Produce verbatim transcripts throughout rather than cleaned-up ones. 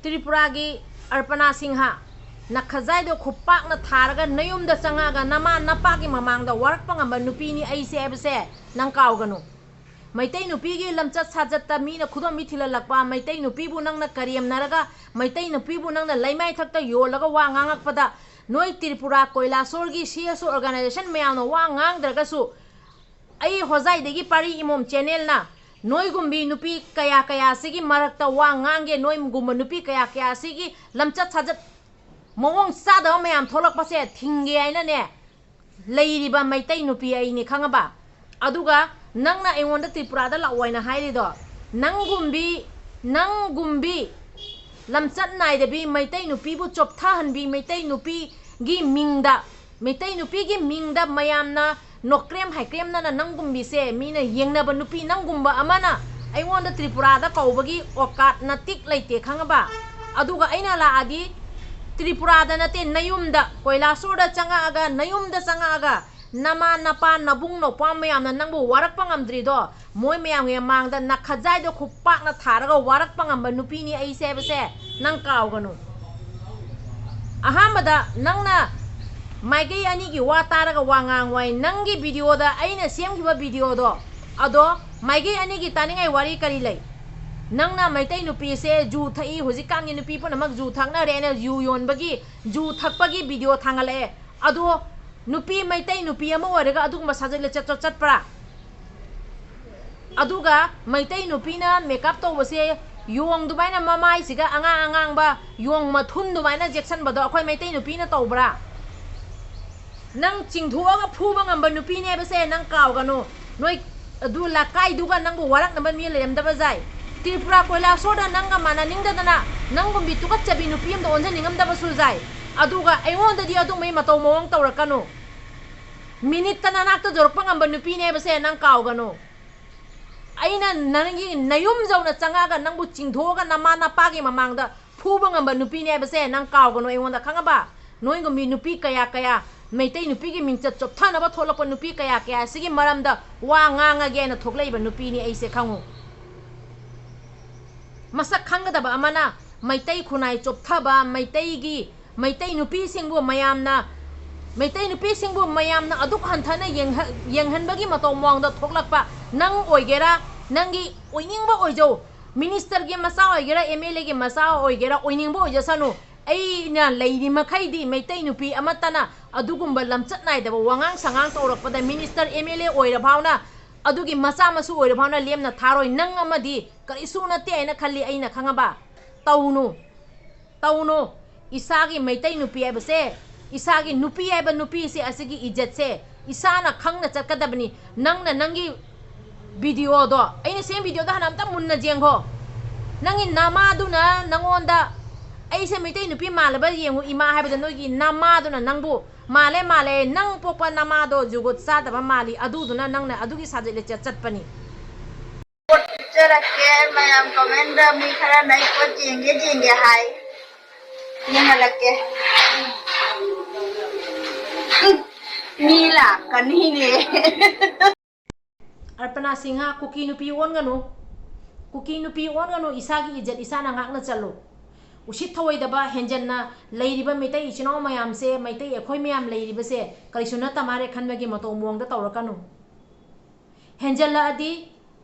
ꯇ꯭ꯔꯤꯄꯨꯔꯥꯒꯤ ꯑꯔꯄꯅꯥ ꯁꯤꯡꯍ, ꯅꯈꯖꯥꯏꯗꯣ ꯈꯨꯄꯥꯛꯅ ꯊꯥꯔꯒ ꯅꯌꯨꯝꯗ ꯆꯪꯉꯛꯑꯒ ꯅꯃꯥ ꯅꯄꯥꯒꯤ ꯃꯃꯥꯡꯗ ꯋꯥꯔꯛꯄ ꯉꯝꯕ ꯅꯨꯄꯤꯅꯤ ꯑꯩꯁꯦ ꯍꯥꯏꯕꯁꯦ ꯅꯪ ꯀꯥꯎꯒꯅꯨ꯫ ꯃꯩꯇꯩ ꯅꯨꯄꯤꯒꯤ ꯂꯝꯆꯠ ꯁꯥꯖꯠꯇ ꯃꯤꯅ ꯈꯨꯗꯣꯝꯕꯤ ꯊꯤꯜꯍꯜꯂꯛꯄ, ꯃꯩꯇꯩ ꯅꯨꯄꯤꯕꯨ ꯅꯪꯅ ꯀꯔꯦꯝꯅꯔꯒ, ꯃꯩꯇꯩ ꯅꯨꯄꯤꯕꯨ ꯅꯪꯅ ꯂꯩꯃꯥꯏꯊꯛꯇ ꯌꯣꯜꯂꯒ ꯋꯥ ꯉꯥꯡꯉꯛꯄꯗ, ꯅꯣꯏ ꯇ꯭ꯔꯤꯄꯨꯔꯥ ꯀꯣꯏꯂꯥꯁꯣꯔꯒꯤ ꯁꯤ ꯑꯦꯁ ꯑꯣ ꯑꯣꯔꯒꯅꯥꯏꯖꯦꯁꯟ ꯃꯌꯥꯝꯅ ꯋꯥ ꯉꯥꯡꯗ꯭ꯔꯒꯁꯨ, ꯑꯩ ꯍꯣꯖꯥꯏꯗꯒꯤ ꯄꯥꯔꯤ ꯏꯃꯣꯝ ꯆꯦꯅꯦꯜꯅ ꯅꯣꯏꯒꯨꯝꯕꯤ ꯅꯨꯄꯤ ꯀꯌꯥ ꯀꯌꯥꯁꯤꯒꯤ ꯃꯔꯛꯇ ꯋꯥ ꯉꯥꯡꯒꯦ, ꯅꯣꯏꯒꯨꯝꯕ ꯅꯨꯄꯤ ꯀꯌꯥ ꯀꯌꯥꯁꯤꯒꯤ ꯂꯝꯆꯠ ꯁꯥꯖꯠ ꯃꯑꯣꯡ ꯆꯥꯗꯕ ꯃꯌꯥꯝ ꯊꯣꯛꯂꯛꯄꯁꯦ ꯊꯤꯡꯒꯦ ꯍꯥꯏꯅꯅꯦ ꯂꯩꯔꯤꯕ ꯃꯩꯇꯩ ꯅꯨꯄꯤ ꯑꯩꯅꯤ, ꯈꯪꯉꯕ? ꯑꯗꯨꯒ ꯅꯪꯅ ꯑꯩꯉꯣꯟꯗ ꯇ꯭ꯔꯤꯄꯨꯔꯥꯗ ꯂꯥꯛꯑꯣ ꯍꯥꯏꯅ ꯍꯥꯏꯔꯤꯗꯣ, ꯅꯪꯒꯨꯝꯕꯤ, ꯅꯪꯒꯨꯝꯕꯤ ꯂꯝꯆꯠ ꯅꯥꯏꯗꯕꯤ, ꯃꯩꯇꯩ ꯅꯨꯄꯤꯕꯨ ꯆꯣꯞꯊꯍꯟꯕꯤ, ꯃꯩꯇꯩ ꯅꯨꯄꯤꯒꯤ ꯃꯤꯡꯗ, ꯃꯩꯇꯩ ꯅꯨꯄꯤꯒꯤ ꯃꯤꯡꯗ ꯃꯌꯥꯝꯅ ꯅꯣꯀ꯭ꯔꯦꯝ ꯍꯥꯏꯀ꯭ꯔꯦꯝꯅꯅ ꯅꯪꯒꯨꯝꯕꯤꯁꯦ ꯃꯤꯅ ꯌꯦꯡꯅꯕ ꯅꯨꯄꯤ ꯅꯪꯒꯨꯝꯕ ꯑꯃꯅ ꯑꯩꯉꯣꯟꯗ ꯇ꯭ꯔꯤꯄꯨꯔꯥꯗ ꯀꯧꯕꯒꯤ ꯑꯣꯀꯥꯠ ꯅꯇꯤꯛ ꯂꯩꯇꯦ, ꯈꯪꯉꯕ? ꯑꯗꯨꯒ ꯑꯩꯅ ꯂꯥꯛꯑꯗꯤ ꯇ꯭ꯔꯤꯄꯨꯔꯥꯗ ꯅꯠꯇꯦ, ꯅꯌꯨꯝꯗ, ꯀꯣꯏꯂꯥꯁꯣꯔꯗ ꯆꯪꯉꯛꯑꯒ, ꯅꯌꯨꯝꯗ ꯆꯪꯉꯛꯑꯒ ꯅꯃꯥ ꯅꯄꯥ ꯅꯕꯨꯡ ꯅꯧꯄ꯭ꯋꯥ ꯃꯌꯥꯝꯅ ꯅꯪꯕꯨ ꯋꯥꯔꯛꯄ ꯉꯝꯗ꯭ꯔꯤꯗꯣ, ꯃꯣꯏ ꯃꯌꯥꯝꯒꯤ ꯃꯃꯥꯡꯗ ꯅꯈꯖꯥꯏꯗꯣ ꯈꯨꯄꯥꯛꯅ ꯊꯥꯔꯒ ꯋꯥꯔꯛꯄ ꯉꯝꯕ ꯅꯨꯄꯤꯅꯤ ꯑꯩꯁꯦ ꯍꯥꯏꯕꯁꯦ ꯅꯪ ꯀꯥꯎꯒꯅꯨ꯫ ꯑꯍꯥꯟꯕꯗ ꯅꯪꯅ ꯃꯥꯏꯀꯩ ꯑꯅꯤꯒꯤ ꯋꯥ ꯇꯥꯔꯒ ꯋꯥ ꯉꯥꯡꯉꯣꯏ꯫ ꯅꯪꯒꯤ ꯚꯤꯗꯤꯑꯣꯗ, ꯑꯩꯅ ꯁꯦꯝꯈꯤꯕ ꯚꯤꯗꯤꯑꯣꯗꯣ, ꯑꯗꯣ ꯃꯥꯏꯀꯩ ꯑꯅꯤꯒꯤ ꯇꯥꯅꯤꯡꯉꯥꯏ ꯋꯥꯔꯤ ꯀꯔꯤ ꯂꯩ? ꯅꯪꯅ ꯃꯩꯇꯩ ꯅꯨꯄꯤꯁꯦ ꯖꯨ ꯊꯛꯏ, ꯍꯧꯖꯤꯛꯀꯥꯟꯒꯤ ꯅꯨꯄꯤ ꯄꯨꯝꯅꯃꯛ ꯖꯨ ꯊꯛꯅꯔꯦꯅ ꯖꯨ ꯌꯣꯟꯕꯒꯤ, ꯖꯨ ꯊꯛꯄꯒꯤ ꯚꯤꯗꯤꯑꯣ ꯊꯥꯡꯒꯠꯂꯛꯑꯦ꯫ ꯑꯗꯣ ꯅꯨꯄꯤ, ꯃꯩꯇꯩ ꯅꯨꯄꯤ ꯑꯃ ꯑꯣꯏꯔꯒ ꯑꯗꯨꯒꯨꯝꯕ ꯁꯥꯖꯠ ꯂꯤꯆꯠꯇꯣ ꯆꯠꯄ꯭ꯔꯥ? ꯑꯗꯨꯒ ꯃꯩꯇꯩ ꯅꯨꯄꯤꯅ ꯃꯦꯀꯞ ꯇꯧꯕꯁꯦ ꯌꯣꯡ ꯑꯗꯨꯃꯥꯏꯅ ꯃꯃꯥꯏꯁꯤꯒ ꯑꯉꯥꯡ ꯑꯉꯥꯡꯕ ꯌꯣꯡ ꯃꯊꯨꯟ ꯑꯗꯨꯃꯥꯏꯅ ꯌꯦꯛꯁꯟꯕꯗꯣ ꯑꯩꯈꯣꯏ ꯃꯩꯇꯩ ꯅꯨꯄꯤꯅ ꯇꯧꯕ꯭ꯔꯥ? ꯅꯪ ꯆꯤꯡꯊꯣꯛꯑꯒ ꯐꯨꯕ ꯉꯝꯕ ꯅꯨꯄꯤꯅꯦ ꯍꯥꯏꯕꯁꯦ ꯅꯪ ꯀꯥꯎꯒꯅꯨ꯫ ꯅꯣꯏ ꯑꯗꯨ ꯂꯩꯀꯥꯏꯗꯨꯒ ꯅꯪꯕꯨ ꯋꯥꯔꯛꯅꯕ ꯃꯤ ꯂꯩꯔꯝꯗꯕ ꯌꯥꯏ꯫ ꯇ꯭ꯔꯤꯄꯨꯔꯥ ꯀꯣꯏꯂꯥꯁꯣꯔꯗ ꯅꯪꯒ ꯃꯥꯟꯅꯅꯤꯡꯗꯗꯅ ꯅꯪꯒꯨꯝꯕꯤ ꯇꯨꯀꯠꯆꯕꯤ ꯅꯨꯄꯤ ꯑꯃꯗ ꯑꯣꯟꯖꯅꯤꯡꯉꯝꯗꯕꯁꯨ ꯌꯥꯏ꯫ ꯑꯗꯨꯒ ꯑꯩꯉꯣꯟꯗꯗꯤ ꯑꯗꯨꯒꯨꯝꯕꯒꯤ ꯃꯇꯧ ꯃꯑꯣꯡ ꯇꯧꯔꯛꯀꯅꯨ꯫ ꯃꯤꯅꯤꯠꯇ ꯅꯅꯥꯛꯇ ꯌꯧꯔꯛꯄ ꯉꯝꯕ ꯅꯨꯄꯤꯅꯦ ꯍꯥꯏꯕꯁꯦ ꯅꯪ ꯀꯥꯎꯒꯅꯨ꯫ ꯑꯩꯅ ꯅꯪꯒꯤ ꯅꯌꯨꯝ ꯌꯧꯅ ꯆꯪꯉꯛꯑꯒ ꯅꯪꯕꯨ ꯆꯤꯡꯊꯣꯛꯑꯒ ꯅꯃꯥ ꯅꯄꯥꯒꯤ ꯃꯃꯥꯡꯗ ꯐꯨꯕ ꯉꯝꯕ ꯅꯨꯄꯤꯅꯦ ꯍꯥꯏꯕꯁꯦ ꯅꯪ ꯀꯥꯎꯒꯅꯨ ꯑꯩꯉꯣꯟꯗ, ꯈꯪꯉꯕ? ꯅꯣꯏꯒꯨꯝꯕꯤ ꯅꯨꯄꯤ ꯀꯌꯥ ꯀꯌꯥ, ꯃꯩꯇꯩ ꯅꯨꯄꯤꯒꯤ ꯃꯤꯡꯆꯠ ꯆꯣꯞꯊꯅꯕ ꯊꯣꯛꯂꯛꯄ ꯅꯨꯄꯤ ꯀꯌꯥ ꯀꯌꯥ ꯑꯁꯤꯒꯤ ꯃꯔꯝꯗ ꯋꯥ ꯉꯥꯡꯉꯒꯦꯅ ꯊꯣꯛꯂꯛꯏꯕ ꯅꯨꯄꯤꯅꯤ ꯑꯩꯁꯦ, ꯈꯪꯉꯨ꯫ ꯃꯁꯛ ꯈꯪꯒꯗꯕ ꯑꯃꯅ ꯃꯩꯇꯩ ꯈꯨꯟꯅꯥꯏ ꯆꯣꯞꯊꯕ, ꯃꯩꯇꯩꯒꯤ, ꯃꯩꯇꯩ ꯅꯨꯄꯤꯁꯤꯡꯕꯨ ꯃꯌꯥꯝꯅ, ꯃꯩꯇꯩ ꯅꯨꯄꯤꯁꯤꯡꯕꯨ ꯃꯌꯥꯝꯅ ꯑꯗꯨꯛ ꯍꯟꯊꯅ ꯌꯦꯡꯍ-, ꯌꯦꯡꯍꯟꯕꯒꯤ ꯃꯇꯧ ꯃꯑꯣꯡꯗ ꯊꯣꯛꯂꯛꯄ ꯅꯪ ꯑꯣꯏꯒꯦꯔꯥ, ꯅꯪꯒꯤ ꯑꯣꯏꯅꯤꯡꯕ ꯑꯣꯏꯖꯧ, ꯃꯤꯅꯤꯁꯇꯔꯒꯤ ꯃꯆꯥ ꯑꯣꯏꯒꯦꯔꯥ, ꯑꯦꯝ ꯑꯦꯜ ꯑꯦꯒꯤ ꯃꯆꯥ ꯑꯣꯏꯒꯦꯔꯥ, ꯑꯣꯏꯅꯤꯡꯕ ꯑꯣꯏꯖꯁꯅꯨ, ꯑꯩꯅ ꯂꯩꯔꯤ ꯃꯈꯩꯗꯤ ꯃꯩꯇꯩ ꯅꯨꯄꯤ ꯑꯃꯠꯇꯅ ꯑꯗꯨꯒꯨꯝꯕ ꯂꯝꯆꯠ ꯅꯥꯏꯗꯕ ꯋꯥꯉꯥꯡ ꯁꯉꯥꯡ ꯇꯧꯔꯛꯄꯗ ꯃꯤꯅꯤꯁꯇꯔ, ꯑꯦꯝ ꯑꯦꯜ ꯑꯦ ꯑꯣꯏꯔ ꯐꯥꯎꯅ, ꯑꯗꯨꯒꯤ ꯃꯆꯥ ꯃꯁꯨ ꯑꯣꯏꯔ ꯐꯥꯎꯅ ꯂꯦꯝꯅ ꯊꯥꯔꯣꯏ꯫ ꯅꯪ ꯑꯃꯗꯤ ꯀꯔꯤꯁꯨ ꯅꯠꯇꯦ ꯍꯥꯏꯅ ꯈꯜꯂꯤ ꯑꯩꯅ ꯈꯪꯉꯕ? ꯇꯧꯅꯨ, ꯇꯧꯅꯨ꯫ ꯏꯁꯥꯒꯤ ꯃꯩꯇꯩ ꯅꯨꯄꯤ ꯍꯥꯏꯕꯁꯦ, ꯏꯁꯥꯒꯤ ꯅꯨꯄꯤ ꯍꯥꯏꯕ ꯅꯨꯄꯤꯁꯦ, ꯑꯁꯤꯒꯤ ꯏꯖꯠꯁꯦ ꯏꯁꯥꯅ ꯈꯪꯅ ꯆꯠꯀꯗꯕꯅꯤ꯫ ꯅꯪꯅ ꯅꯪꯒꯤ ꯚꯤꯗꯤꯑꯣꯗꯣ, ꯑꯩꯅ ꯁꯦꯝ ꯚꯤꯗꯤꯑꯣꯗꯣ ꯍꯥꯟꯅ ꯑꯝꯇ ꯃꯨꯟꯅ ꯌꯦꯡꯈꯣ꯫ ꯅꯪꯒꯤ ꯅꯃꯥꯗꯨꯅ ꯅꯪꯉꯣꯟꯗ "ꯑꯩꯁꯦ ꯃꯩꯇꯩ ꯅꯨꯄꯤ ꯃꯥꯜꯂꯕ ꯌꯦꯡꯉꯨ ꯏꯃꯥ" ꯍꯥꯏꯕꯗ ꯅꯣꯏꯒꯤ ꯅꯃꯥꯗꯨꯅ ꯅꯪꯕꯨ "ꯃꯥꯜꯂꯦ, ꯃꯥꯜꯂꯦ, ꯅꯪ ꯄꯣꯛꯄ ꯅꯃꯥꯗꯣ ꯖꯨꯒꯣꯠ ꯆꯥꯗꯕ ꯃꯥꯜꯂꯤ", ꯑꯗꯨꯗꯨꯅ ꯅꯪꯅ ꯑꯗꯨꯒꯤ ꯁꯥꯖꯠ ꯂꯤꯆꯠ ꯆꯠꯄꯅꯤ꯫ ꯄꯣꯠ ꯄꯤꯖꯔꯛꯀꯦ꯫ ꯃꯌꯥꯝ ꯀꯃꯦꯟꯗ ꯃꯤ ꯈꯔꯅ ꯑꯩ ꯄꯣꯠ ꯌꯦꯡꯒꯦ ꯌꯦꯡꯒꯦ ꯍꯥꯏ꯫ ꯌꯦꯡꯍꯜꯂꯛꯀꯦ꯫ ꯃꯤ ꯂꯥꯛꯀꯅꯤꯅꯦ꯫ ꯑꯔꯄꯅꯥ ꯁꯤꯡꯍ, ꯀꯨꯀꯤ ꯅꯨꯄꯤ ꯑꯣꯟꯒꯅꯨ꯫ ꯀꯨꯀꯤ ꯅꯨꯄꯤ ꯑꯣꯟꯒꯅꯨ, ꯏꯁꯥꯒꯤ ꯏꯖꯠ ꯏꯁꯥꯅ ꯉꯥꯛꯅ ꯆꯠꯂꯨ꯫ ꯎꯁꯤꯠ ꯊꯑꯣꯏꯗꯕ, ꯍꯦꯟꯖꯟꯅ ꯂꯩꯔꯤꯕ ꯃꯩꯇꯩ ꯏꯆꯤꯟ ꯏꯅꯥꯎ ꯃꯌꯥꯝꯁꯦ, ꯃꯩꯇꯩ ꯑꯩꯈꯣꯏ ꯃꯌꯥꯝ ꯂꯩꯔꯤꯕꯁꯦ ꯀꯔꯤꯁꯨ ꯅꯠꯇ ꯃꯥꯜꯂꯦ ꯈꯟꯕꯒꯤ ꯃꯇꯧ ꯃꯑꯣꯡꯗ ꯇꯧꯔꯛꯀꯅꯨ꯫ ꯍꯦꯟꯖꯜꯂꯛꯑꯗꯤ,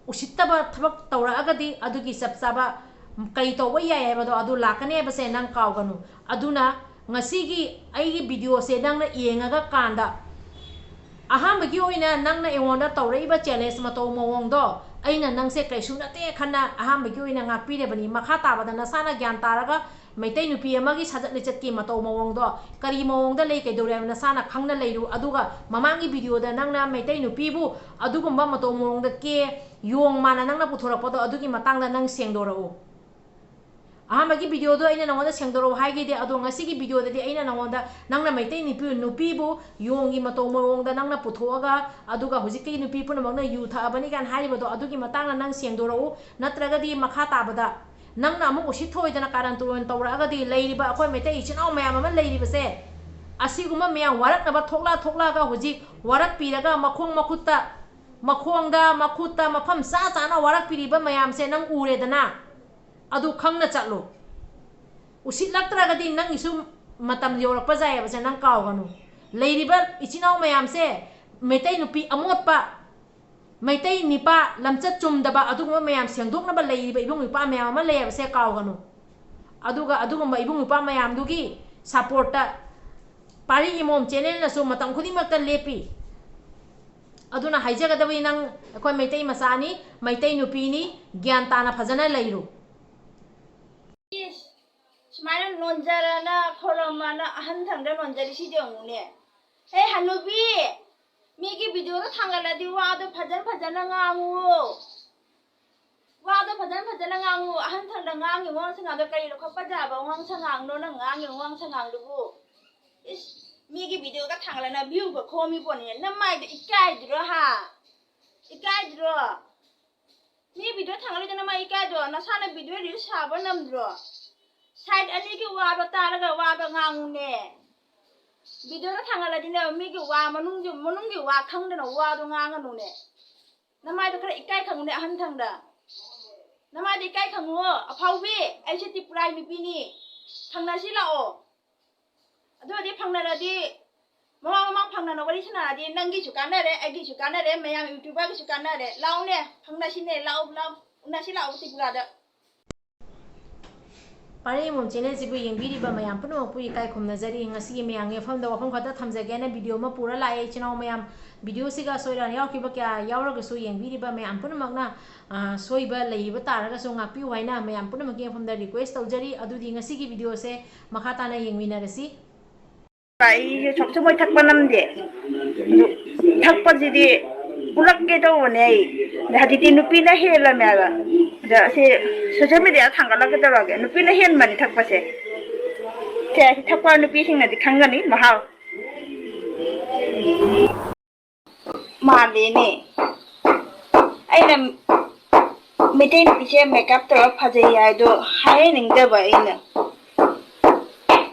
ꯎꯁꯤꯠꯇꯕ ꯊꯕꯛ ꯇꯧꯔꯛꯑꯒꯗꯤ ꯑꯗꯨꯒꯤ ꯆꯞ ꯆꯥꯕ ꯀꯔꯤ ꯇꯧꯕ ꯌꯥꯏ ꯍꯥꯏꯕꯗꯣ ꯑꯗꯨ ꯂꯥꯛꯀꯅꯤ ꯍꯥꯏꯕꯁꯦ ꯅꯪ ꯀꯥꯎꯒꯅꯨ꯫ ꯑꯗꯨꯅ ꯉꯁꯤꯒꯤ ꯑꯩꯒꯤ ꯚꯤꯗꯤꯑꯣꯁꯦ ꯅꯪꯅ ꯌꯦꯡꯉꯒ ꯀꯥꯟꯗ ꯑꯍꯥꯟꯕꯒꯤ ꯑꯣꯏꯅ ꯅꯪꯅ ꯑꯩꯉꯣꯟꯗ ꯇꯧꯔꯛꯏꯕ ꯆꯦꯂꯦꯟꯖ ꯃꯇꯧ ꯃꯑꯣꯡꯗꯣ ꯑꯩꯅ ꯅꯪꯁꯦ ꯀꯩꯁꯨ ꯅꯠꯇꯦ ꯈꯟꯅ ꯑꯍꯥꯟꯕꯒꯤ ꯑꯣꯏꯅ ꯉꯥꯛꯄꯤꯔꯕꯅꯤ꯫ ꯃꯈꯥ ꯇꯥꯕꯗ ꯅꯁꯥꯅ ꯒ꯭ꯌꯥꯟ ꯇꯥꯔꯒ ꯃꯩꯇꯩ ꯅꯨꯄꯤ ꯑꯃꯒꯤ ꯁꯥꯖꯠ ꯂꯤꯆꯠꯀꯤ ꯃꯇꯧ ꯃꯑꯣꯡꯗꯣ ꯀꯔꯤ ꯃꯑꯣꯡꯗ ꯂꯩ, ꯀꯩꯗꯧꯔꯦ ꯍꯥꯏꯕ ꯅꯁꯥꯅ ꯈꯪꯅ ꯂꯩꯔꯨ꯫ ꯑꯗꯨꯒ ꯃꯃꯥꯡꯒꯤ ꯚꯤꯗꯤꯑꯣꯗ ꯅꯪꯅ ꯃꯩꯇꯩ ꯅꯨꯄꯤꯕꯨ ꯑꯗꯨꯒꯨꯝꯕ ꯃꯇꯧ ꯃꯑꯣꯡꯗ ꯀꯦ, ꯌꯣꯡ ꯃꯥꯟꯅ ꯅꯪꯅ ꯄꯨꯊꯣꯔꯛꯄꯗꯣ ꯑꯗꯨꯒꯤ ꯃꯇꯥꯡꯗ ꯅꯪ ꯁꯦꯡꯗꯣꯔꯛꯎ꯫ ꯑꯍꯥꯟꯕꯒꯤ ꯚꯤꯗꯤꯑꯣꯗꯣ ꯑꯩꯅ ꯅꯉꯣꯟꯗ ꯁꯦꯡꯗꯣꯔꯛꯎ ꯍꯥꯏꯈꯤꯗꯦ, ꯑꯗꯣ ꯉꯁꯤꯒꯤ ꯚꯤꯗꯤꯑꯣꯗꯗꯤ ꯑꯩꯅ ꯅꯉꯣꯟꯗ ꯅꯪꯅ ꯃꯩꯇꯩ ꯅꯨꯄꯤ, ꯅꯨꯄꯤꯕꯨ ꯌꯣꯡꯒꯤ ꯃꯇꯧ ꯃꯑꯣꯡꯗ ꯅꯪꯅ ꯄꯨꯊꯣꯛꯑꯒ, ꯑꯗꯨꯒ ꯍꯧꯖꯤꯛꯀꯤ ꯅꯨꯄꯤ ꯄꯨꯝꯅꯃꯛꯅ ꯌꯨ ꯊꯛꯑꯕꯅꯤ ꯀꯥꯏꯅ ꯍꯥꯏꯔꯤꯕꯗꯣ ꯑꯗꯨꯒꯤ ꯃꯇꯥꯡꯗ ꯅꯪ ꯁꯦꯡꯗꯣꯔꯛꯎ꯫ ꯅꯠꯇ꯭ꯔꯒꯗꯤ ꯃꯈꯥ ꯇꯥꯕꯗ ꯅꯪꯅ ꯑꯃꯨꯛ ꯎꯁꯤꯠ ꯊꯑꯣꯏꯗꯅ ꯀꯥꯔꯟ ꯇꯨꯔꯟ ꯇꯧꯔꯛꯑꯒꯗꯤ ꯂꯩꯔꯤꯕ ꯑꯩꯈꯣꯏ ꯃꯩꯇꯩ ꯏꯆꯤꯟ ꯏꯅꯥꯎ ꯃꯌꯥꯝ ꯑꯃ ꯂꯩꯔꯤꯕꯁꯦ, ꯑꯁꯤꯒꯨꯝꯕ ꯃꯌꯥꯝ ꯋꯥꯔꯛꯅꯕ ꯊꯣꯛꯂꯛ ꯊꯣꯛꯂꯛꯑꯒ ꯍꯧꯖꯤꯛ ꯋꯥꯔꯛꯄꯤꯔꯒ ꯃꯈꯣꯡ ꯃꯈꯨꯠꯇ, ꯃꯈꯣꯡꯗ ꯃꯈꯨꯠꯇ ꯃꯐꯝ ꯆꯥ ꯆꯥꯅ ꯋꯥꯔꯛꯄꯤꯔꯤꯕ ꯃꯌꯥꯝꯁꯦ ꯅꯪ ꯎꯔꯦꯗꯅ꯫ ꯑꯗꯨ ꯈꯪꯅ ꯆꯠꯂꯨ꯫ ꯎꯁꯤꯠꯂꯛꯇ꯭ꯔꯒꯗꯤ ꯅꯪꯒꯤꯁꯨ ꯃꯇꯝ ꯌꯧꯔꯛꯄ ꯌꯥꯏ ꯍꯥꯏꯕꯁꯦ ꯅꯪ ꯀꯥꯎꯒꯅꯨ꯫ ꯂꯩꯔꯤꯕ ꯏꯆꯤꯟ ꯏꯅꯥꯎ ꯃꯌꯥꯝꯁꯦ, ꯃꯩꯇꯩ ꯅꯨꯄꯤ ꯑꯃꯣꯠꯄ, ꯃꯩꯇꯩ ꯅꯤꯄꯥ ꯂꯝꯆꯠ ꯆꯨꯝꯗꯕ ꯑꯗꯨꯒꯨꯝꯕ ꯃꯌꯥꯝ ꯁꯦꯡꯗꯣꯛꯅꯕ ꯂꯩꯔꯤꯕ ꯏꯕꯨꯡ ꯏꯄ꯭ꯋꯥ ꯃꯌꯥꯝ ꯑꯃ ꯂꯩ ꯍꯥꯏꯕꯁꯦ ꯀꯥꯎꯒꯅꯨ꯫ ꯑꯗꯨꯒ ꯑꯗꯨꯒꯨꯝꯕ ꯏꯕꯨꯡ ꯏꯄ꯭ꯋꯥ ꯃꯌꯥꯝꯗꯨꯒꯤ ꯁꯄꯣꯔꯠꯇ ꯄꯥꯔꯤ ꯏꯃꯣꯝ ꯆꯦꯅꯦꯜꯅꯁꯨ ꯃꯇꯝ ꯈꯨꯗꯤꯡꯃꯛꯇ ꯂꯦꯞꯄꯤ꯫ ꯑꯗꯨꯅ ꯍꯥꯏꯖꯒꯗꯕꯅꯤ, ꯅꯪ ꯑꯩꯈꯣꯏ ꯃꯩꯇꯩ ꯃꯆꯥꯅꯤ, ꯃꯩꯇꯩ ꯅꯨꯄꯤꯅꯤ, ꯒ꯭ꯌꯥꯟ ꯇꯥꯅ ꯐꯖꯅ ꯂꯩꯔꯨ꯫ ꯏꯁ, ꯁꯨꯃꯥꯏꯅ ꯅꯣꯟꯖꯔꯅ ꯈꯣꯠꯂꯝꯃꯅ ꯑꯍꯟ ꯊꯪꯗ ꯅꯣꯟꯖꯔꯤꯁꯤꯗꯤ ꯌꯦꯡꯉꯨꯅꯦ꯫ ꯍꯦ ꯍꯅꯨꯕꯤ, ꯃꯤꯒꯤ ꯚꯤꯗꯤꯑꯣꯗꯣ ꯊꯥꯡꯒꯠꯂꯗꯤ ꯋꯥꯗꯣ ꯐꯖꯅ ꯐꯖꯅ ꯉꯥꯡꯉꯨ꯫ ꯋꯥꯗꯣ ꯐꯖꯅ ꯐꯖꯅ ꯉꯥꯡꯉꯨ꯫ ꯑꯍꯟ ꯊꯪꯗ ꯉꯥꯡꯉꯤ ꯋꯥꯉꯥꯡ ꯁꯉꯥꯡꯗꯣ ꯀꯔꯤꯅꯣ ꯈꯣꯠꯄ ꯌꯥꯕ ꯋꯥꯉꯥꯡ ꯁꯉꯥꯡꯅꯣ ꯅꯪ ꯉꯥꯡꯉꯤ ꯋꯥꯉꯥꯡ ꯁꯉꯥꯡꯗꯨꯕꯨ? ꯏꯁ, ꯃꯤꯒꯤ ꯚꯤꯗꯤꯑꯣꯒ ꯊꯥꯡꯒꯠꯂꯅ ꯚ꯭ꯌꯨꯒ ꯈꯣꯝꯃꯤ ꯄꯣꯠꯅꯤ꯫ ꯅꯃꯥꯏꯗꯣ ꯏꯀꯥꯏꯗ꯭ꯔꯣ ꯍꯥ? ꯏꯀꯥꯏꯗ꯭ꯔꯣ? ꯃꯤ ꯚꯤꯗꯤꯑꯣ ꯊꯥꯡꯒꯠꯂꯤꯗꯣ ꯅꯃꯥꯏ ꯏꯀꯥꯏꯗ꯭ꯔꯣ? ꯅꯁꯥꯅ ꯚꯤꯗꯤꯑꯣ ꯔꯤꯜꯁ ꯁꯥꯕ ꯅꯝꯗ꯭ꯔꯣ? ꯁꯥꯏꯠ ꯑꯅꯤꯒꯤ ꯋꯥꯗꯣ ꯇꯥꯔꯒ ꯋꯥꯗꯣ ꯉꯥꯡꯉꯨꯅꯦ꯫ ꯚꯤꯗꯤꯑꯣꯗ ꯊꯥꯡꯒꯠꯂꯗꯤꯅꯦ ꯃꯤꯒꯤ ꯋꯥ ꯃꯅꯨꯡꯒꯤ, ꯃꯅꯨꯡꯒꯤ ꯋꯥ ꯈꯪꯗꯅ ꯋꯥꯗꯣ ꯉꯥꯡꯒꯅꯨꯅꯦ꯫ ꯅꯃꯥꯏꯗꯣ ꯈꯔ ꯏꯀꯥꯏ ꯈꯪꯉꯨꯅꯦ ꯑꯍꯟ ꯊꯪꯗ꯫ ꯅꯃꯥꯏꯗꯣ ꯏꯀꯥꯏ ꯈꯪꯉꯨ꯫ ꯑꯐꯥꯎꯕꯤ, ꯑꯩꯁꯦ ꯇ꯭ꯔꯤꯄꯨꯔꯥꯒꯤ ꯅꯨꯄꯤꯅꯤ꯫ ꯊꯪꯅꯁꯤ ꯂꯥꯛꯑꯣ꯫ ꯑꯗꯨ ꯑꯣꯏꯔꯗꯤ ꯐꯪꯅꯔꯗꯤ ꯃꯃꯥꯡ ꯃꯃꯥꯡ ꯐꯪꯅꯅ ꯋꯥꯔꯤ ꯁꯥꯟꯅꯔꯗꯤ ꯅꯪꯒꯤꯁꯨ ꯀꯥꯟꯅꯔꯦ, ꯑꯩꯒꯤꯁꯨ ꯀꯥꯟꯅꯔꯦ, ꯃꯌꯥꯝ ꯌꯨꯇ꯭ꯌꯨꯕꯔꯒꯤꯁꯨ ꯀꯥꯟꯅꯔꯦ꯫ ꯂꯥꯛꯑꯣꯅꯦ, ꯐꯪꯅꯁꯤꯅꯦ, ꯂꯥꯛꯑꯣ, ꯂꯥꯛꯑꯣ, ꯎꯅꯁꯤ ꯂꯥꯛꯑꯣ ꯇ꯭ꯔꯤꯄꯨꯔꯥꯗ꯫ ꯄꯥꯔꯤ ꯏꯃꯣꯝ ꯆꯦꯅꯦꯜꯁꯤꯕꯨ ꯌꯦꯡꯕꯤꯔꯤꯕ ꯃꯌꯥꯝ ꯄꯨꯝꯅꯃꯛꯄꯨ ꯏꯀꯥꯏ ꯈꯨꯝꯅꯖꯔꯤ꯫ ꯉꯁꯤꯒꯤ ꯃꯌꯥꯝꯒꯤ ꯃꯐꯝꯗ ꯋꯥꯐꯝ ꯈꯛꯇ ꯊꯝꯖꯒꯦꯅ ꯚꯤꯗꯤꯑꯣ ꯑꯃ ꯄꯨꯔ ꯂꯥꯛꯑꯦ꯫ ꯏꯆꯤꯟ ꯏꯅꯥꯎ ꯃꯌꯥꯝ, ꯚꯤꯗꯤꯑꯣꯁꯤꯒ ꯑꯁꯣꯏ ꯑꯔꯥꯟ ꯌꯥꯎꯈꯤꯕ ꯀꯌꯥ ꯌꯥꯎꯔꯒꯁꯨ ꯌꯦꯡꯕꯤꯔꯤꯕ ꯃꯌꯥꯝ ꯄꯨꯝꯅꯃꯛꯅ, ꯑ, ꯁꯣꯏꯕ ꯂꯩꯕ ꯇꯥꯔꯒꯁꯨ ꯉꯥꯛꯄꯤꯌꯨ ꯍꯥꯏꯅ ꯃꯌꯥꯝ ꯄꯨꯝꯅꯃꯛꯀꯤ ꯃꯐꯝꯗ ꯔꯤꯀ꯭ꯋꯦꯁ ꯇꯧꯖꯔꯤ꯫ ꯑꯗꯨꯗꯤ ꯉꯁꯤꯒꯤ ꯚꯤꯗꯤꯑꯣꯁꯦ ꯃꯈꯥ ꯇꯥꯅ ꯌꯦꯡꯃꯤꯟꯅꯔꯁꯤ꯫ ꯑꯩꯁꯦ ꯁꯣꯞꯁꯨ ꯃꯣꯏ ꯊꯛꯄ ꯅꯝꯗꯦ꯫ ꯑꯗꯨ ꯊꯛꯄꯁꯤꯗꯤ ꯎꯠꯂꯛꯀꯦ ꯇꯧꯕꯅꯦ ꯑꯩ꯫ ꯑꯗ ꯍꯧꯖꯤꯛꯇꯤ ꯅꯨꯄꯤꯅ ꯍꯦꯜꯂꯝꯃꯦ ꯍꯥꯏꯕ꯫ ꯑꯗ ꯁꯤ ꯁꯣꯁꯦꯜ ꯃꯦꯗꯤꯌꯥꯗ ꯊꯥꯡꯒꯠꯂꯛꯀꯦ ꯇꯧꯔꯒꯦ꯫ ꯅꯨꯄꯤꯅ ꯍꯦꯟꯕꯅꯤ ꯊꯛꯄꯁꯦ꯫ ꯁꯦ ꯁꯤ ꯊꯛꯄ ꯅꯨꯄꯤꯁꯤꯡꯅꯗꯤ ꯈꯪꯒꯅꯤ ꯃꯍꯥꯎ꯫ ꯃꯥꯜꯂꯦꯅꯦ꯫ ꯑꯩꯅ ꯃꯩꯇꯩ ꯅꯨꯄꯤꯁꯦ ꯃꯦꯀꯞ ꯇꯧꯔ ꯐꯖꯩ ꯍꯥꯏꯗꯣ ꯍꯥꯏꯍꯟꯅꯤꯡꯗꯕ ꯑꯩꯅ꯫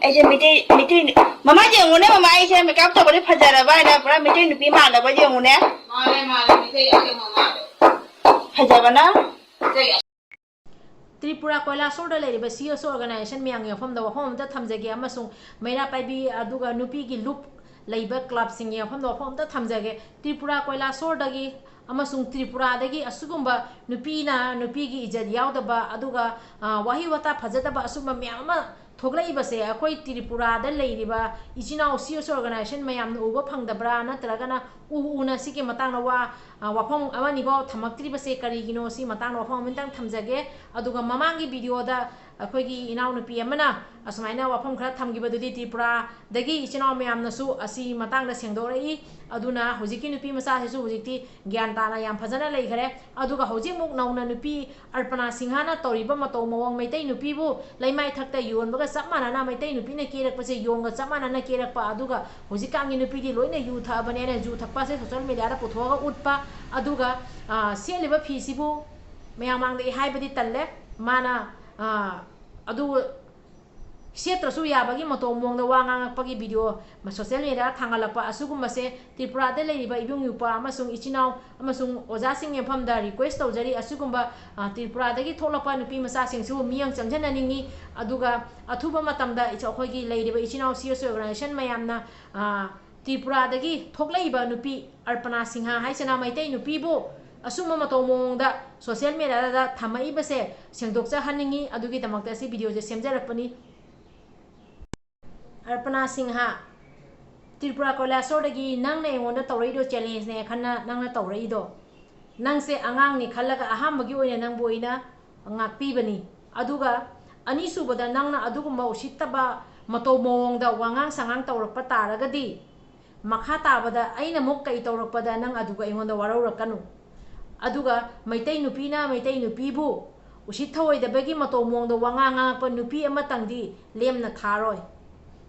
ꯑꯩꯁꯦ ꯃꯩꯇꯩ, ꯃꯩꯇꯩ, ꯃꯃꯥ ꯌꯦꯡꯉꯨꯅꯦ, ꯃꯃꯥ ꯑꯩꯁꯦ ꯃꯦꯀꯞ ꯇꯧꯕꯗꯤ ꯐꯖꯔꯕ ꯍꯥꯏꯅ ꯄꯨꯔꯥ ꯃꯩꯇꯩ ꯅꯨꯄꯤ ꯃꯥꯜꯂꯕ ꯌꯦꯡꯉꯨꯅꯦ꯫ ꯃꯥꯜꯂꯦ, ꯃꯥꯜꯂꯦ, ꯃꯩꯇꯩ ꯑꯁꯦꯡꯕ ꯃꯥꯜꯂꯦ꯫ ꯐꯖꯕꯅ? ꯃꯩꯇꯩ ꯇ꯭ꯔꯤꯄꯨꯔꯥ ꯀꯣꯏꯂꯥꯁꯣꯔꯗ ꯂꯩꯔꯤꯕ C S O organization ꯃꯌꯥꯝꯒꯤ ꯃꯐꯝꯗ ꯋꯥꯐꯝ ꯑꯃꯇ ꯊꯝꯖꯒꯦ, ꯑꯃꯁꯨꯡ ꯃꯩꯔꯥ ꯄꯥꯏꯕꯤ ꯑꯗꯨꯒ ꯅꯨꯄꯤꯒꯤ ꯂꯨꯞ ꯂꯩꯕ clubꯁꯤꯡꯒꯤ ꯃꯐꯝꯗ ꯋꯥꯐꯝ ꯑꯃꯇ ꯊꯝꯖꯒꯦ꯫ ꯇ꯭ꯔꯤꯄꯨꯔꯥ ꯀꯣꯏꯂꯥꯁꯣꯔꯗꯒꯤ ꯑꯃꯁꯨꯡ ꯇ꯭ꯔꯤꯄꯨꯔꯥꯗꯒꯤ ꯑꯁꯤꯒꯨꯝꯕ ꯅꯨꯄꯤꯅ ꯅꯨꯄꯤꯒꯤ ꯏꯖꯠ ꯌꯥꯎꯗꯕ, ꯑꯗꯨꯒ, ꯑ, ꯋꯥꯍꯩ ꯋꯥꯇꯥ ꯐꯖꯗꯕ ꯑꯁꯨꯝꯕ ꯃꯌꯥꯝ ꯑꯃ ꯊꯣꯛꯂꯛꯏꯕꯁꯦ ꯑꯩꯈꯣꯏ ꯇ꯭ꯔꯤꯄꯨꯔꯥꯗ ꯂꯩꯔꯤꯕ ꯏꯆꯤꯟ ꯏꯅꯥꯎ C S O organization ꯃꯌꯥꯝꯅ ꯎꯕ ꯐꯪꯗꯕ꯭ꯔꯥ? ꯅꯠꯇ꯭ꯔꯒꯅ ꯎ ꯎꯅ ꯁꯤꯒꯤ ꯃꯇꯥꯡꯗ ꯋꯥ, ꯑ, ꯋꯥꯐꯝ ꯑꯃꯅꯤꯐꯥꯎ ꯊꯝꯃꯛꯇ꯭ꯔꯤꯕꯁꯦ ꯀꯔꯤꯒꯤꯅꯣ? ꯁꯤ ꯃꯇꯥꯡꯗ ꯋꯥꯐꯝ ꯑꯃꯇꯪ ꯊꯝꯖꯒꯦ꯫ ꯑꯗꯨꯒ ꯃꯃꯥꯡꯒꯤ videoꯗ ꯑꯩꯈꯣꯏꯒꯤ ꯏꯅꯥꯎꯅꯨꯄꯤ ꯑꯃꯅ ꯑꯁꯨꯃꯥꯏꯅ ꯋꯥꯐꯝ ꯈꯔ ꯊꯝꯈꯤꯕꯗꯨꯗꯤ ꯇ꯭ꯔꯤꯄꯨꯔꯥꯗꯒꯤ ꯏꯆꯤꯟ ꯏꯅꯥꯎ ꯃꯌꯥꯝꯅꯁꯨ ꯑꯁꯤ ꯃꯇꯥꯡꯗ ꯁꯦꯡꯗꯣꯛꯂꯛꯏ꯫ ꯑꯗꯨꯅ ꯍꯧꯖꯤꯛꯀꯤ ꯅꯨꯄꯤ ꯃꯆꯥꯁꯤꯁꯨ ꯍꯧꯖꯤꯛꯇꯤ ꯒ꯭ꯌꯥꯟ ꯇꯥꯅ ꯌꯥꯝ ꯐꯖꯅ ꯂꯩꯈ꯭ꯔꯦ꯫ ꯑꯗꯨꯒ ꯍꯧꯖꯤꯛ ꯑꯃꯨꯛ ꯅꯧꯅ ꯅꯨꯄꯤ ꯑꯔꯄꯅꯥ ꯁꯤꯡꯍꯥꯅ ꯇꯧꯔꯤꯕ ꯃꯇꯧ ꯃꯑꯣꯡ, ꯃꯩꯇꯩ ꯅꯨꯄꯤꯕꯨ ꯂꯩꯃꯥꯏ ꯊꯛꯇ ꯌꯣꯟꯕꯒ ꯆꯞ ꯃꯥꯟꯅꯅ, ꯃꯩꯇꯩ ꯅꯨꯄꯤꯅ ꯀꯦꯔꯛꯄꯁꯦ ꯌꯣꯡꯒ ꯆꯞ ꯃꯥꯟꯅꯅ ꯀꯦꯔꯛꯄ, ꯑꯗꯨꯒ ꯍꯧꯖꯤꯛꯀꯥꯟꯒꯤ ꯅꯨꯄꯤꯗꯤ ꯂꯣꯏꯅ ꯌꯨ ꯊꯛꯑꯕꯅꯦꯅ ꯌꯨ ꯊꯛꯄꯁꯦ social mediaꯗ ꯄꯨꯊꯣꯛꯑꯒ ꯎꯠꯄ, ꯑꯗꯨꯒ, ꯑ, ꯁꯦꯠꯂꯤꯕ ꯐꯤꯁꯤꯕꯨ ꯃꯌꯥꯝ ꯃꯥꯡꯗ ꯑꯩ ꯍꯥꯏꯕꯗꯤ ꯇꯜꯂꯦ꯫ ꯃꯥꯅ, ꯑ, ꯑꯗꯨ ꯁꯦꯠꯇ꯭ꯔꯁꯨ ꯌꯥꯕꯒꯤ ꯃꯇꯧ ꯃꯑꯣꯡꯗ ꯋꯥ ꯉꯥꯡꯉꯛꯄꯒꯤ video ꯃ-, social mediaꯗ ꯊꯥꯡꯒꯠꯂꯛꯄ ꯑꯁꯤꯒꯨꯝꯕꯁꯦ ꯇ꯭ꯔꯤꯄꯨꯔꯥꯗ ꯂꯩꯔꯤꯕ ꯏꯕꯨꯡ ꯏꯄ꯭ꯋꯥ ꯑꯃꯁꯨꯡ ꯏꯆꯤꯟ ꯏꯅꯥꯎ ꯑꯃꯁꯨꯡ ꯑꯣꯖꯥꯁꯤꯡꯒꯤ ꯃꯐꯝꯗ request ꯇꯧꯖꯔꯤ꯫ ꯑꯁꯤꯒꯨꯝꯕ, ꯑ, ꯇ꯭ꯔꯤꯄꯨꯔꯥꯗꯒꯤ ꯊꯣꯛꯂꯛꯄ ꯅꯨꯄꯤ ꯃꯆꯥꯁꯤꯡꯁꯨ ꯃꯤꯠꯌꯦꯡ ꯆꯪꯖꯟꯅꯅꯤꯡꯉꯤ꯫ ꯑꯗꯨꯒ ꯑꯊꯨꯕ ꯃꯇꯝꯗ ꯏꯆ-, ꯑꯩꯈꯣꯏꯒꯤ ꯂꯩꯔꯤꯕ ꯏꯆꯤꯟ ꯏꯅꯥꯎ C S O organization ꯃꯌꯥꯝꯅ, ꯑ, ꯇ꯭ꯔꯤꯄꯨꯔꯥꯗꯒꯤ ꯊꯣꯛꯂꯛꯏꯕ ꯅꯨꯄꯤ ꯑꯔꯄꯅꯥ ꯁꯤꯡꯍꯥ ꯍꯥꯏꯁꯤꯅ ꯃꯩꯇꯩ ꯅꯨꯄꯤꯕꯨ ꯑꯁꯨꯝꯕ ꯃꯇꯧ ꯃꯑꯣꯡꯗ social mediaꯗ ꯊꯝꯃꯛꯏꯕꯁꯦ ꯁꯦꯡꯗꯣꯛꯆꯍꯟꯅꯤꯡꯉꯤ꯫ ꯑꯗꯨꯒꯤꯗꯃꯛꯇ ꯁꯤ videoꯁꯦ ꯁꯦꯝꯖꯔꯛꯄꯅꯤ꯫ ꯑꯔꯄꯅꯥ ꯁꯤꯡꯍꯥ, ꯇ꯭ꯔꯤꯄꯨꯔꯥ ꯀꯣꯏꯂꯥꯁꯣꯔꯗꯒꯤ ꯅꯪꯅ ꯑꯩꯉꯣꯟꯗ ꯇꯧꯔꯛꯏꯗꯣ challengeꯅꯦ ꯈꯟꯅ ꯅꯪꯅ ꯇꯧꯔꯛꯏꯗꯣ꯫ ꯅꯪꯁꯦ ꯑꯉꯥꯡꯅꯤ ꯈꯜꯂꯒ ꯑꯍꯥꯟꯕꯒꯤ ꯑꯣꯏꯅ ꯅꯪꯕꯨ ꯑꯩꯅ ꯉꯥꯛꯄꯤꯕꯅꯤ꯫ ꯑꯗꯨꯒ ꯑꯅꯤꯁꯨꯕꯗ, ꯅꯪꯅ ꯑꯗꯨꯒꯨꯝꯕ ꯎꯁꯤꯠꯇꯕ ꯃꯇꯧ ꯃꯑꯣꯡꯗ ꯋꯥꯉꯥꯡ ꯁꯉꯥꯡ ꯇꯧꯔꯛꯄ ꯇꯥꯔꯒꯗꯤ, ꯃꯈꯥ ꯇꯥꯕꯗ ꯑꯩꯅ ꯑꯃꯨꯛ ꯀꯩ ꯇꯧꯔꯛꯄꯗ ꯅꯪ ꯑꯗꯨꯒ ꯑꯩꯉꯣꯟꯗ ꯋꯥꯔꯧꯔꯛꯀꯅꯨ꯫ ꯑꯗꯨꯒ ꯃꯩꯇꯩ ꯅꯨꯄꯤꯅ ꯃꯩꯇꯩ ꯅꯨꯄꯤꯕꯨ ꯎꯁꯤꯠ ꯊꯑꯣꯏꯗꯕꯒꯤ ꯃꯇꯧ ꯃꯑꯣꯡꯗ ꯋꯥꯉꯥꯡ ꯉꯥꯡꯉꯛꯄ ꯅꯨꯄꯤ ꯑꯃꯇꯪꯗꯤ ꯂꯦꯝꯅ ꯊꯥꯔꯣꯏ꯫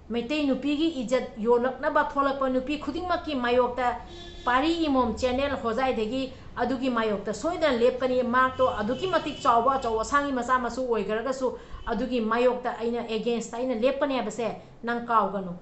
ꯃꯩꯇꯩ ꯅꯨꯄꯤꯒꯤ ꯏꯖꯠ ꯌꯣꯜꯂꯛꯅꯕ ꯊꯣꯛꯂꯛꯄ ꯅꯨꯄꯤ ꯈꯨꯗꯤꯡꯃꯛꯀꯤ ꯃꯥꯌꯣꯛꯇ ꯄꯥꯔꯤ ꯏꯃꯣꯝ channel ꯍꯣꯖꯥꯏꯗꯒꯤ ꯑꯗꯨꯒꯤ ꯃꯥꯌꯣꯛꯇ ꯁꯣꯏꯗꯅ ꯂꯦꯞꯀꯅꯤ꯫ ꯃꯍꯥꯛꯇꯣ ꯑꯗꯨꯛꯀꯤ ꯃꯇꯤꯛ ꯆꯥꯎꯕ ꯑꯆꯧ ꯑꯁꯥꯡꯒꯤ ꯃꯆꯥ ꯃꯁꯨ ꯑꯣꯏꯈ꯭ꯔꯒꯁꯨ ꯑꯗꯨꯒꯤ ꯃꯥꯌꯣꯛꯇ ꯑꯩꯅ againstꯇ ꯑꯩꯅ ꯂꯦꯞꯀꯅꯤ ꯍꯥꯏꯕꯁꯦ ꯅꯪ ꯀꯥꯎꯒꯅꯨ꯫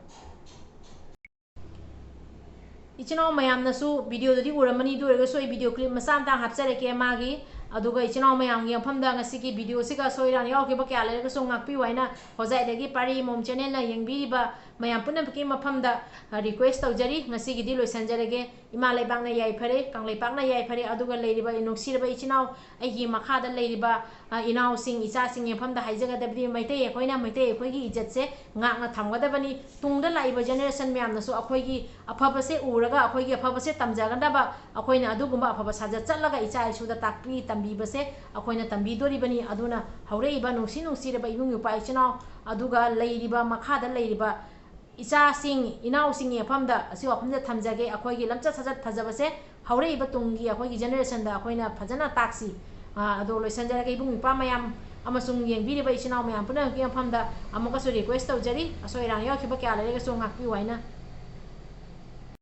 ꯏꯆꯤꯟ ꯏꯅꯥꯎ ꯃꯌꯥꯝꯅꯁꯨ videoꯗꯨꯗꯤ ꯎꯔꯝꯃꯅꯤ, ꯑꯗꯨ ꯑꯣꯏꯔꯒꯁꯨ ꯑꯩ video clip ꯃꯆꯥ ꯑꯃꯇ ꯍꯥꯞꯆꯔꯛꯀꯦ ꯃꯥꯒꯤ꯫ ꯑꯗꯨꯒ ꯏꯆꯤꯟ ꯏꯅꯥꯎ ꯃꯌꯥꯝꯒꯤ ꯃꯐꯝꯗ ꯉꯁꯤꯒꯤ videoꯁꯤꯒ ꯑꯁꯣꯏ ꯑꯔꯥꯟ ꯌꯥꯎꯈꯤꯕ ꯀꯌꯥ ꯂꯩꯔꯒꯁꯨ ꯉꯥꯛꯄꯤꯌꯨ ꯍꯥꯏꯅ ꯍꯣꯖꯥꯏꯗꯒꯤ ꯄꯥꯔꯤ ꯃꯣꯝ channelꯅ ꯌꯦꯡꯕꯤꯔꯤꯕ ꯃꯌꯥꯝ ꯄꯨꯝꯅꯃꯛꯀꯤ ꯃꯐꯝꯗ request ꯇꯧꯖꯔꯤ꯫ ꯉꯁꯤꯒꯤꯗꯤ ꯂꯣꯏꯁꯤꯟꯖꯔꯒꯦ꯫ ꯏꯃꯥ ꯂꯩꯕꯥꯛꯅ ꯌꯥꯏꯐꯔꯦ, ꯀꯪꯂꯩꯄꯥꯛꯅ ꯌꯥꯏꯐꯔꯦ꯫ ꯑꯗꯨꯒ ꯂꯩꯔꯤꯕ ꯅꯨꯡꯁꯤꯔꯕ ꯏꯆꯤꯟ ꯏꯅꯥꯎ, ꯑꯩꯒꯤ ꯃꯈꯥꯗ ꯂꯩꯔꯤꯕ ꯏꯅꯥꯎꯁꯤꯡ, ꯏꯆꯥꯁꯤꯡꯒꯤ ꯃꯐꯝꯗ ꯍꯥꯏꯖꯒꯗꯕꯗꯤ, ꯃꯩꯇꯩ ꯑꯩꯈꯣꯏꯅ ꯃꯩꯇꯩ ꯑꯩꯈꯣꯏꯒꯤ ꯏꯖꯠꯁꯦ ꯉꯥꯛꯅ ꯊꯝꯒꯗꯕꯅꯤ꯫ ꯇꯨꯡꯗ ꯂꯥꯛꯏꯕ generation ꯃꯌꯥꯝꯅꯁꯨ ꯑꯩꯈꯣꯏꯒꯤ ꯑꯐꯕꯁꯦ ꯎꯔꯒ ꯑꯩꯈꯣꯏꯒꯤ ꯑꯐꯕꯁꯦ ꯇꯝꯖꯒꯗꯕ, ꯑꯩꯈꯣꯏꯅ ꯑꯗꯨꯒꯨꯝꯕ ꯑꯐꯕ ꯁꯥꯖꯠ ꯆꯠꯂꯒ ꯏꯆꯥ ꯏꯁꯨꯗ ꯇꯥꯛꯄꯤ ꯇꯝꯕꯤꯕꯁꯦ ꯑꯩꯈꯣꯏꯅ ꯇꯝꯕꯤꯗꯣꯔꯤꯕꯅꯤ꯫ ꯑꯗꯨꯅ ꯍꯧꯔꯛꯏꯕ ꯅꯨꯡꯁꯤ ꯅꯨꯡꯁꯤꯔꯕ ꯏꯕꯨꯡ ꯏꯄ꯭ꯋꯥ ꯏꯆꯤꯟ ꯏꯅꯥꯎ, ꯑꯗꯨꯒ ꯂꯩꯔꯤꯕ ꯃꯈꯥꯗ ꯂꯩꯔꯤꯕ ꯏꯆꯥꯁꯤꯡ, ꯏꯅꯥꯎꯁꯤꯡꯒꯤ ꯃꯐꯝꯗ ꯑꯁꯤ ꯋꯥꯐꯝꯁꯦ ꯊꯝꯖꯒꯦ꯫ ꯑꯩꯈꯣꯏꯒꯤ ꯂꯝꯆꯠ ꯁꯥꯖꯠ ꯐꯖꯕꯁꯦ ꯍꯧꯔꯛꯏꯕ ꯇꯨꯡꯒꯤ ꯑꯩꯈꯣꯏꯒꯤ generationꯗ ꯑꯩꯈꯣꯏꯅ ꯐꯖꯅ ꯇꯥꯛꯁꯤ꯫ ꯑꯥ, ꯑꯗꯣ ꯂꯣꯏꯁꯤꯟꯖꯔꯒꯦ꯫ ꯏꯕꯨꯡ ꯏꯄ꯭ꯋꯥ ꯃꯌꯥꯝ ꯑꯃꯁꯨꯡ ꯌꯦꯡꯕꯤꯔꯤꯕ ꯏꯆꯤꯟ ꯏꯅꯥꯎ ꯃꯌꯥꯝ ꯄꯨꯝꯅꯃꯛꯀꯤ ꯃꯐꯝꯗ ꯑꯃꯨꯛꯀꯁꯨ request ꯇꯧꯖꯔꯤ, ꯑꯁꯣꯏ ꯑꯔꯥꯟ ꯌꯥꯎꯈꯤꯕ ꯀꯌꯥ ꯂꯩꯔꯒꯁꯨ ꯉꯥꯛꯄꯤꯌꯨ ꯍꯥꯏꯅ꯫